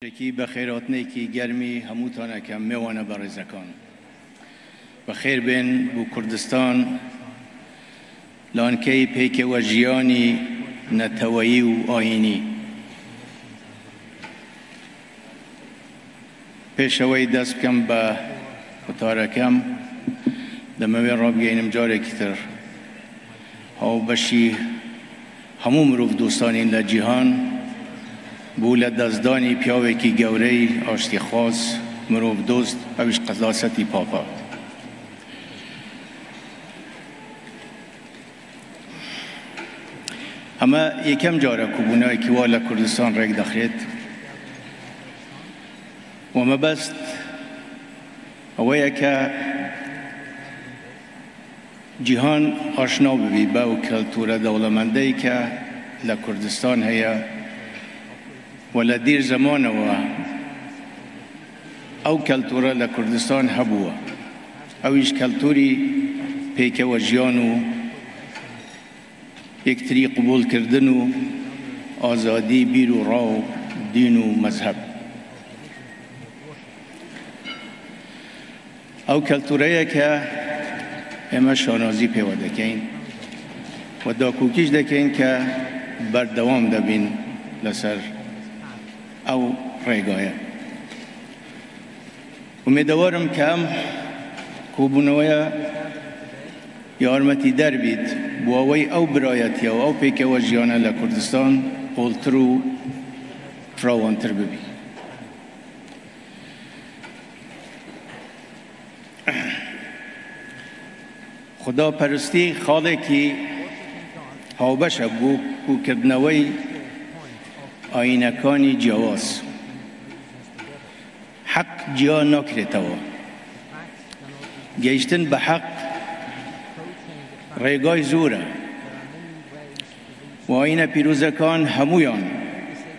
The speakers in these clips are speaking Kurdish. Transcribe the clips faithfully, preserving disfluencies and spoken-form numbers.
Şekî bi xêrhatinekî germî hemûtane kem mêwane berêzekan. Bi xêr bên bo Kurdistan, lankeyî pêkewejiyanî neteweyî û ayînî. Pêşeweyî dest bikim bi qutarekem, deme wê rabigeynim carekî tir. Hawbeşî hemû mirovdostanên li cîhan bo ledestdanî piyavekî gewreyî aştîxwaz, mirovdost, ew jî qedasetî Papa. Eme yekem car e ku bûnayekî wa li Kurdistan rêk dixrêt. Û mebest ew ye ke cîhan aşna bibî be ew keltûre dewlemendeyî ke li Kurdistan heye û li dîr zemanewe ew keltûre li Kurdistan hebûye. Ew jî keltûrî pêkewejiyan û yektirî qubûlkirdin û azadî bîr û ra û dîn û mezheb. Ew keltûreyeke ême şanazî pêwe dekeyn û dakokîş dekeyn ke berdewam debîn li ser ew rêgaye. Umêdewar im ke em kobûneweya yarmetîder bît, bo awey ew birayetiya û ew pêkewejiyane li Kurdistan qoltir û firawantir bibî. Xudaperistî xalekî hawbeş e bo kokirdinewey ayînekanî ciyawaz. Heq ciya nakirêtewe. Gehiştin bi heq rêgay zor e. Û ayîne pîrozekan hemûyan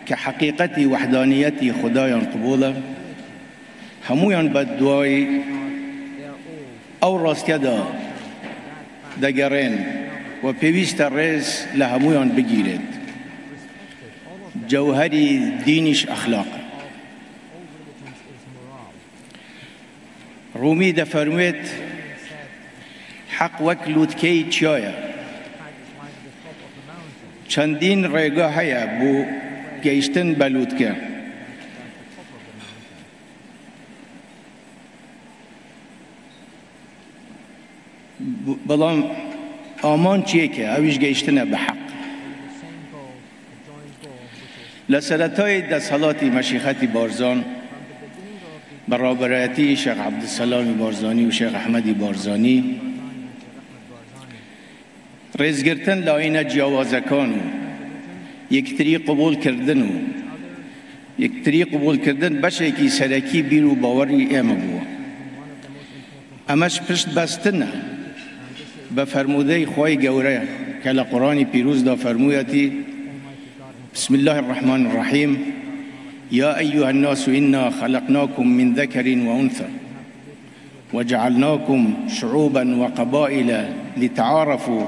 ke heqîqetî wehdaniyetî Xudayan qibûl e, hemûyan bi duayî ew rastiye de degerên û pêwîst e rêz li hemûyan bigîrêt. Cewherî dînîş exlaq e. Rûmî defermûyêt, heq wek lûtkeyî çiya ye. Çendîn rêga heye bo gehiştin be lûtke. Belam amanc yek e, ew jî gehiştin e bi heq. Li seretayê desthilatî Meşîxetî Barzan, bi raberayetî Şêx Ebdulselamî Barzanî û Şêx Ehmedî Barzanî, rêzgirtin li ayîne ciyawazekan û yektirî qubûlkirdin û yektirî qubûlkirdin beşekî serekî bîr û bawerî ême bû. Eme ji pişt bes tune bi fermûdeyî Xweyê Gewre ke li Quranî Pîroz de fermûyetî, Bismillahirrahmanirrahîm, Ya eyyuhennasu inna xeleqnakum min zekerin ve unsa ve cealnakum şuuben ve qebaile litearefû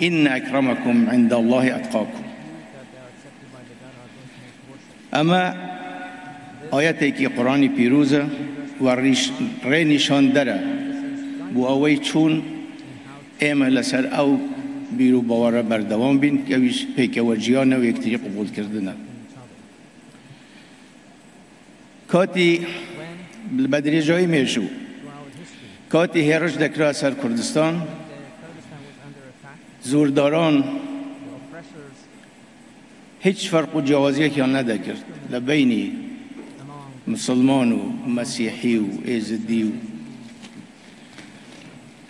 inne ekremekum indallahi etqakum. Eme ayetekî Quranî Pîroz e û rîş-, rênîşander e bo awey çûn ême li ser ew bîr û bawere berdewam bîn, ew jî pêkeweciyan e û yektirî qubûlkirdin e. Katî li bedrêjayî mêjû, katî hêriş dekira ser Kurdistan, zordaran hiç ferq û ciyawaziyekiyan nedekir li beynî misilman û mesîhî û êzidî û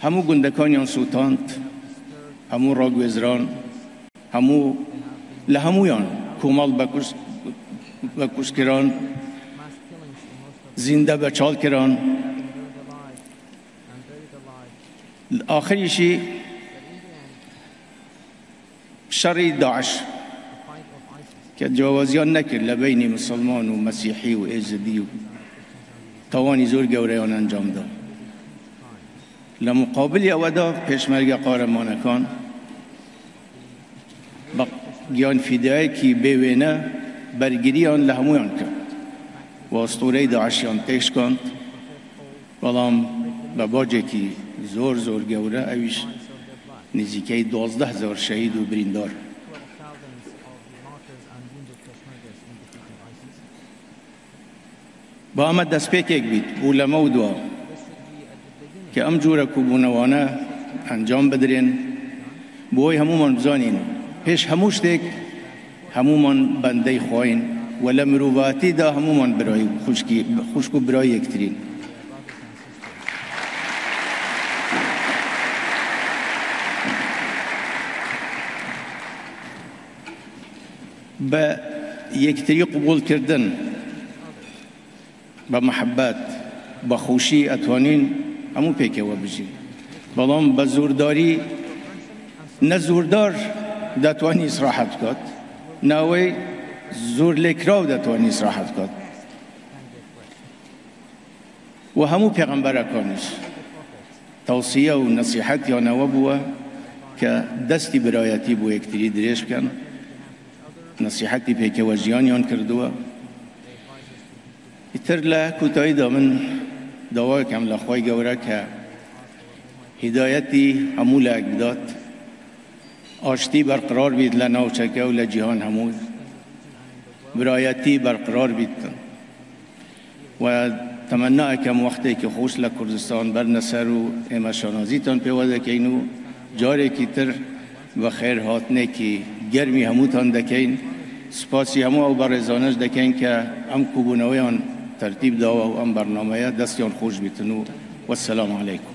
hemû gundekaniyan sûtand, hemû raguhêziran, hemû, li hemûyan komal vekûz-, vekûz kiran, zînde beçal kiran. Li axirî jî şerî DAIŞ ke ciyawaziyan nekir li beynî misilman û mesîhî û êzidî û tawanî zor gewreyan encam da. Li muqabilê ewe de pêşmerge qaremanekan bi giyanfîdayekî bê wêne bergiriyan li hemûyan kir. Bi astûreyê DAIŞiyan têşkand, belam bi bacekî zor zor gewre, ewîş nêzîkey duwazdeh hezar şehîd û birîndar. Ba me destpêkek bît û leme û dua ke em cûre ku bûne wane encam bidirên. Bi wê hemûman bizanîn, pêş hemû ştêk hemûman bendey xwe in we li mirovatî de hemûman birayî, xwişkî, xwişk û birayê yektirîn. Bi yektirî qubûlkirdin, bi mihebet, bi xweşî etwanîn hemû pêkewe bijîn. Belam bi zordarî ne zordar detwanî îsrahet kat, ne wê zorlêkraw detwanî îsrahet kat. Û hemû pêxemberekan jî tewsiye û nesîhetiya newe bûwe ke destî birayetî bo yektirî dirêj bikin. Nesîhetî pêkewe jiyaniyan kirdiwe. Îtir li kotayî de min dawa dikim li Xwey Gewre ke hîdayetî hemû lehek bidat, aştî berqerar bît li navçeke û li cîhan hemû, birayetî berqerar bît. We temenna ekem wextêkî xweş li Kurdistan berne ser û ême şanazîtan pê we dekeyn û carekî tir bi xêrhatinekî germî hemûtan dekeyn. Spasî hemû ew berêzane jî dekeyn ke em kobûneweyan tertîb dawe û em bernameye destiyan xweş bîtin û wesselamu aleykum.